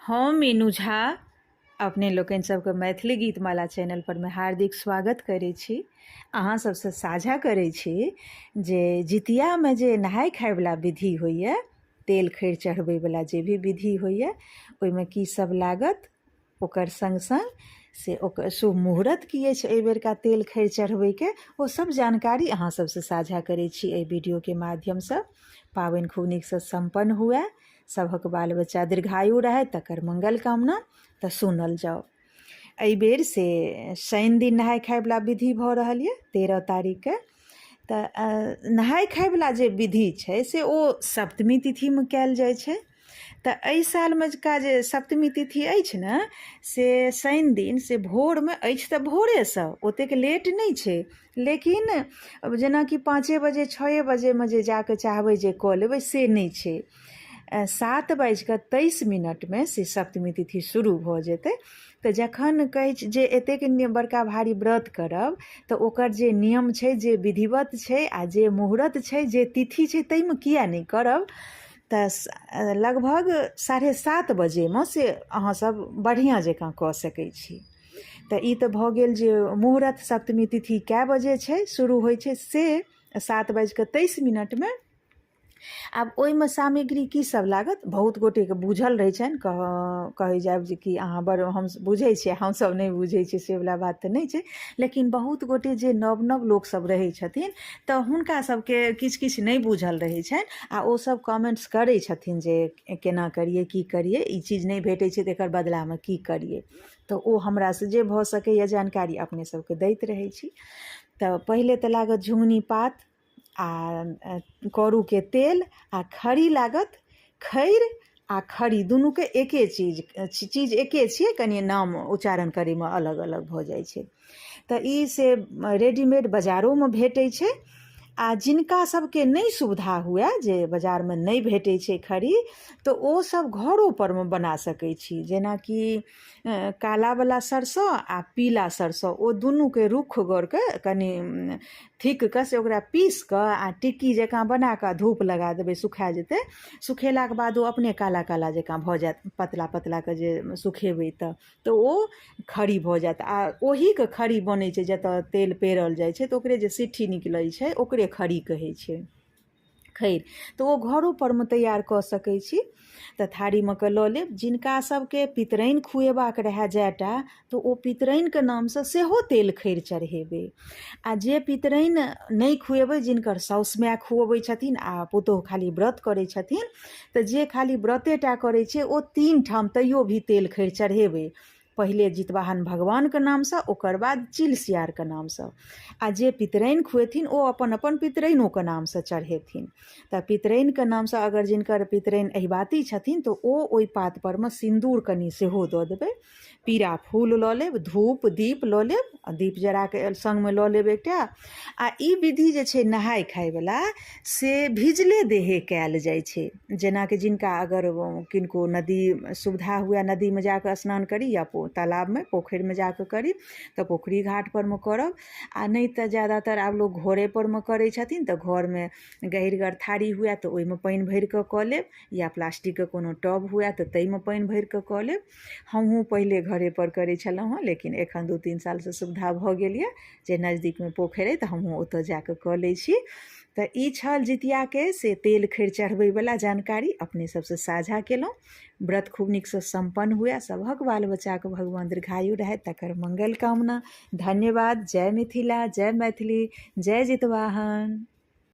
हम मीनू झा अपने लोकनि सबके मैथिली गीतमाला चैनल पर मे हार्दिक स्वागत करै छी। अहाँ सबसँ साझा करै छी जे जितियामे जे नहाय खायवला विधि होइए, तेल खैर चढ़बैवला जे भी विधि होइए, ओहिमे की सब लागत, ओकर सङ्ग सङ्ग से ओकर शुभ मुहूर्त की अछि एहि बेरका तेल खैर चढ़बैके, ओ सब जानकारी अहाँ सबसँ साझा करै छी एहि वीडियोके माध्यमसँ। पाबनि खूब नीकसँ सम्पन्न हुए, सभक बाल बच्चा दीर्घायु रहै, तकर मंगल कामना। तऽ सुनल जाउ। एहि बेर से शनि दिन नहाय खायवला विधि भऽ रहल यऽ 13 तारीखके। तऽ नहाय खायवला जे विधि छै से ओ सप्तमी तिथिमे कयल जाइ छै। तऽ एहि सालमे का जे सप्तमी तिथि अछि ने, से शनि दिन से भोरमे अछि, तऽ भोरेसँ ओतेक लेट नहि छै, लेकिन जेनाकि 5 बजे 6 बजेमे जे जाकऽ चाहबै जे कऽ लेबै से नहि छै। 7 बाजिकऽ 23 मिनटमे से सप्तमी तिथि शुरू भऽ जेतै। तऽ जखन कहै छै जे एतेक बड़का भारी व्रत करब, तऽ ओकर जे नियम छै, जे विधिवत छै आ जे मुहूर्त छै, जे तिथि छै, ताहिमे किए नहि करब? तऽ लगभग 7:30 बजेमे से अहाँ सब बढ़िआँ जकाँ कऽ सकै छी। तऽ ई तऽ भऽ गेल जे मुहूर्त सप्तमी तिथि कए बजे छै, शुरू होइ छै से 7 बाजिकऽ 23 मिनटमे। आब ओहिमे सामग्री की सब लागत, बहुत गोटेके बूझल रहै छनि, कहै जायब जे कि अहाँ बड़ हम बुझै छियै, हमसब नहि बुझै छियै, से वला बात तऽ नहि छै, लेकिन बहुत गोटे जे नव नव लोक सब रहै छथिन तऽ हुनका सबके किछु किछु नहि बूझल रहै छनि आ ओ सब कमेंट्स करै छथिन जे केना करियै, की करियै, ई चीज नहि भेटै छै तऽ एकर बदलामे की करियै। तऽ ओ हमरासँ जे भऽ सकैए जानकारी अपने सबके दैत रहै छी। तऽ पहिले तऽ लागत झुङ्गनी पात आ करूके तेल आ खरी लागत। खैर आ खरी दुनूके एके चीज, चीज एके छियै, कनि नाम उच्चारण करैमे अलग अलग भऽ जाइ छै। तऽ ई से रेडीमेड बजारोमे भेटै छै आ जिनका सबके नहि सुविधा हुए जे बजारमे नहि भेटै छै खरी, तऽ ओ सब घरोपर मे बना सकै छी। जेनाकि कालावला सरिसो आ पीला सरिसो, ओ दुनूके रुख गरके कनि थिक कऽ से ओकरा पीस कऽ आ टिक्की जकाँ बना कऽ धूप लगा देबै, सुखा जेतै। सुखेलाके बाद ओ अपने काला काला जकाँ भऽ जायत, पतला पतलाके जे सुखेबै तऽ ओ खरी भऽ जायत। आ ओहीके खरी बनै छै जतऽ तेल पेरल जाइ छै, तऽ ओकरे जे सिट्ठी निकलै छै ओकरे खरी कहै छै, खैर। तऽ ओ घरोपर मे तैयार कऽ सकै छी। तऽ थारीमे कऽ लऽ लेब। जिनका सबके पितराइन खुएबाक रहए जाएटा, तऽ ओ पितराइनके नामसँ सेहो तेल खैर चढ़ेबै। आ जे पितराइन नहि खुएबै, जिनकर साउस माय खुअबै छथिन आ पुतोहु खाली व्रत करै छथिन, तऽ जे खाली व्रते टा करै छै ओ 3 ठाम तैयो भी तेल खैर चढ़ेबै। पहिले जितवाहन भगवानके नामसँ, ओकर बाद चिल सियारके नामसँ, आ जे पितराइन खुएथिन ओ अपन अपन पितराइनोके नामसँ चढ़ेथिन। तऽ पितराइनके नामसँ अगर जिनकर पितराइन अहिबाती छथिन तऽ ओ ओहि पात परमे सिन्दूर कनि सेहो दऽ देबै। पीरा फूल लऽ लेब, धूप दीप लऽ लेब आ दीप जराके सङ्गमे लऽ लेब एकटा। आ ई विधि जे छै नहाय खायवला से भिजले देहे कयल जाइ छै। जेनाकि जिनका अगर किनको नदी सुविधा हुए, नदीमे जाकऽ स्नान करी या तालाबमे पोखरिमे जाकऽ करी, तऽ पोखरि घाट परमे करब, आ नहि तऽ ज्यादातर आब लोक घरे परमे करै छथिन। तऽ घरमे गहीरगर थारी हुए तऽ ओहिमे पानि भरिकऽ कऽ लेब, या प्लास्टिकके कोनो टब हुए तऽ ताहिमे पानि भरिकऽ कऽ लेब। हमहूँ पहिले घरेपर करै छलहुँ हँ, लेकिन एखन 2-3 सालसँ सुविधा भऽ गेल यऽ जे नजदीकमे पोखरि अइ तऽ हमहूँ ओतऽ जाकऽ कऽ लै छी। तऽ ई छल जितियाके से तेल खैर चढ़बैवला जानकारी अपने सबसँ साझा केलहुँ। व्रत खूब नीकसँ सम्पन्न हुए, सभक बाल बच्चाके भगवान दीर्घायु रहथि, तकर मंगल कामना। धन्यवाद। जय मिथिला, जय मैथिली, जय जितवाहन।